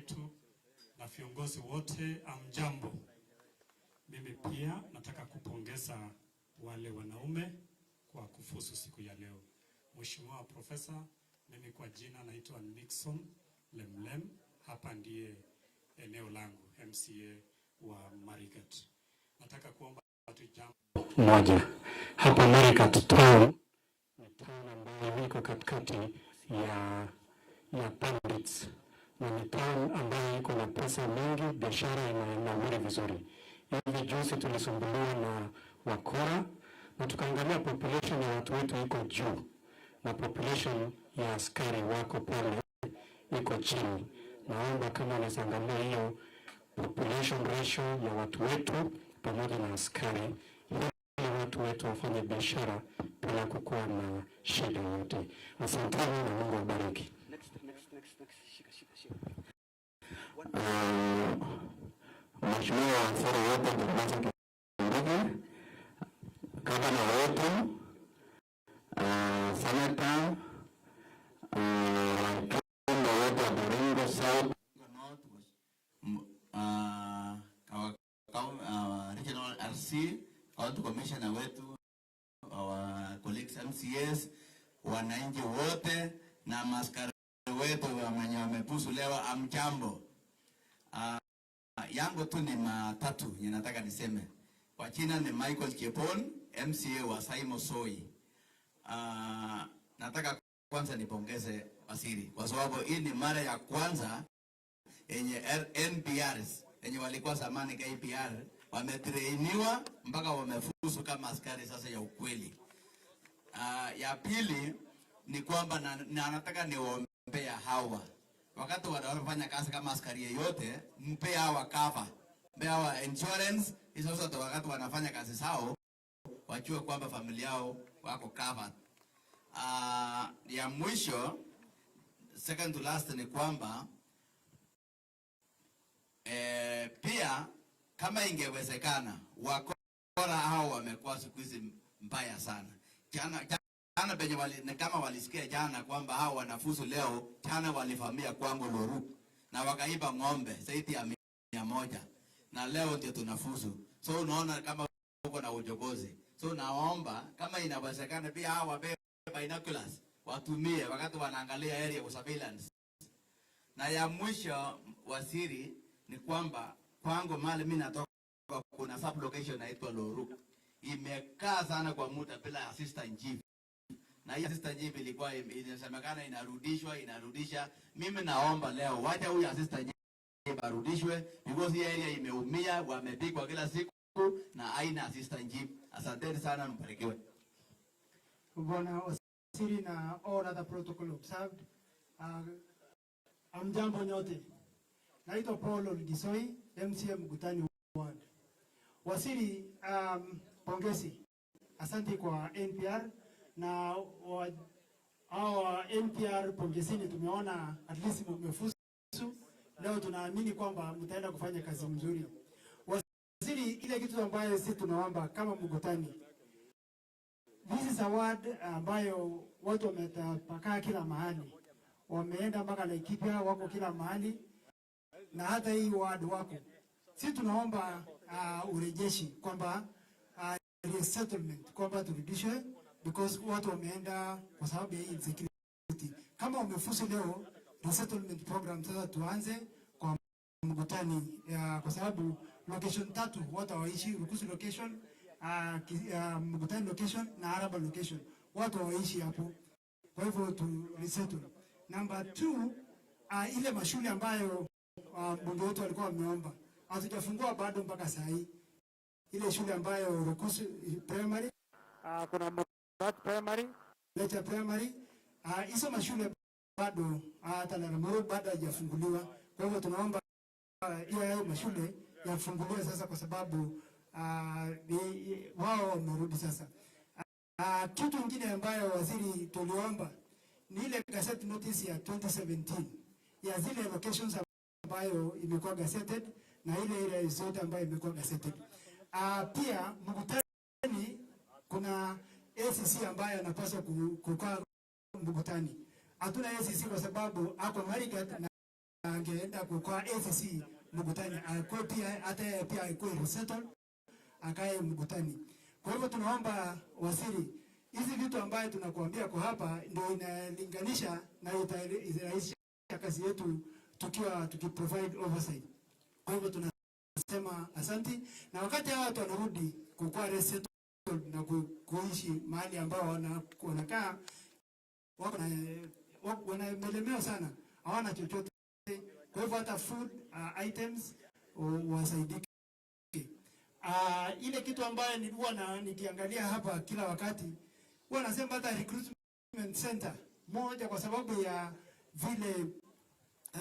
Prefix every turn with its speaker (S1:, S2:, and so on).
S1: wetu na viongozi wote, hamjambo. Mimi pia nataka kupongeza wale wanaume kwa kufuzu siku ya leo. Mheshimiwa Profesa, mimi kwa jina naitwa Nixon Lemlem, hapa ndiye eneo langu, MCA wa Marigat. Nataka kuomba tu jambo moja. Hapa Marigat town ni town ambayo iko katikati ya bandits na ni town ambayo iko na pesa mingi, biashara inanawiri vizuri. Hivi juzi tulisumbuliwa na wakora na tukaangalia population ya watu wetu iko juu na population ya askari wako pale iko chini. Naomba kama unaweza angalia hiyo population ratio ya watu wetu pamoja na askari, ili watu wetu wafanye biashara bila kukuwa na shida yoyote. Asanteni na Mungu awabariki.
S2: Next, next, next, next. Shika, shika, shika.
S3: Mheshimiwa Waziri wetu Profesa Kindiki, gavana wetu, seneta, wajumbe wetu wa Baringo South, North, Regional RC, County Commissioner wetu, our colleagues MCAs, wananchi wote na maskari wetu wenye wamefuzu leo, hamjambo. Yangu tu ni matatu yenye nataka niseme. Kwa jina ni Michael Chepon, MCA wa Saimo Soi. Nataka kwanza nipongeze waziri kwa sababu hii ni mara ya kwanza yenye NPRs yenye walikuwa zamani KPR wametrainiwa mpaka wamefuzu kama askari sasa ya ukweli. Ya pili ni kwamba na nataka niwaombea hawa wakati wanafanya kazi kama askari yeyote, mpe hawa cover, mpe hawa insurance hizo zote, wakati wanafanya kazi zao wajue kwamba familia yao wako covered. Ya mwisho, second to last, ni kwamba pia kama ingewezekana, wakora hao wamekuwa siku hizi mbaya sana. Jana jana penye wali, ni kama walisikia jana kwamba hao wanafuzu leo, jana walivamia kwangu Loruk na wakaiba ng'ombe zaidi ya 100 na leo ndio tunafuzu. So unaona kama uko na uchokozi. So naomba kama inawezekana pia hao wapewe binoculars watumie wakati wanaangalia area kwa surveillance. Na ya mwisho, waziri, ni kwamba kwangu mahali mimi natoka kuna sub location inaitwa Loruk. Imekaa sana kwa muda bila assistant chief. Na hii assistant chief ilikuwa inasemekana inarudishwa, inarudisha. Mimi naomba leo wacha huyu assistant chief arudishwe because hii area imeumia, wamepigwa kila siku na haina assistant chief. Asanteni sana, mbarikiwe.
S4: Bwana Waziri na all other protocol observed. Hamjambo nyote. Naitwa Paul Olgisoi, MCA Mkutani Ward. Waziri, pongezi. Asante kwa NPR na hawa NPR pongezini, tumeona at least mmefuzu. Leo tunaamini kwamba mtaenda kufanya kazi mzuri. Waziri, ile kitu ambayo sisi tunaomba kama Mkutani, this is a ward ambayo watu wametapakaa kila mahali, wameenda mpaka Laikipia, wako kila mahali, na hata hii ward wako. Sisi tunaomba urejeshi kwamba resettlement kwamba turudishwe because watu wameenda kwa sababu ya hii insecurity. Kama umefuzu leo resettlement program sasa tuanze kwa Mkutani ya, kwa sababu location tatu watu hawaishi, Rukusu location, Mkutani location na Araba location, watu hawaishi hapo. Kwa hivyo tu resettle. Number two, ile mashule ambayo mbunge wetu alikuwa ameomba hatujafungua bado mpaka saa hii. Ile shule ambayo Rukusu Primary, kuna Murat Primary, Lecha Primary, hizo mashule bado hata na Lamuru bado hajafunguliwa. Kwa hivyo tunaomba hiyo hayo mashule yafunguliwe sasa, kwa sababu wao wamerudi sasa. Kitu kingine ambayo waziri tuliomba ni ile gazette notice ya 2017 ya zile locations ambayo imekuwa gazetted na ile ile zote ambayo imekuwa gazetted. Pia Mkutani kuna ACC ambayo anapaswa kukaa Mkutani. Hatuna ACC kwa sababu ako Marigat na angeenda kukaa ACC Mukutani, akuwe pia hata yeye pia akuwe resettle akae Mukutani. Kwa hivyo tunaomba waziri, hizi vitu ambayo tunakuambia kwa hapa ndio inalinganisha na itarahisisha kazi yetu tukiwa tukiprovide oversight. Kwa hivyo tunasema asanti, na wakati hawa watu wanarudi kukuwa resettled na kuishi mahali ambao wanakaa, wako na wanamelemewa sana, hawana chochote. Kwa hivyo hata food items wasaidike. Ile kitu ambayo nilikuwa na nikiangalia hapa kila wakati, huwa nasema hata recruitment center moja, kwa sababu ya vile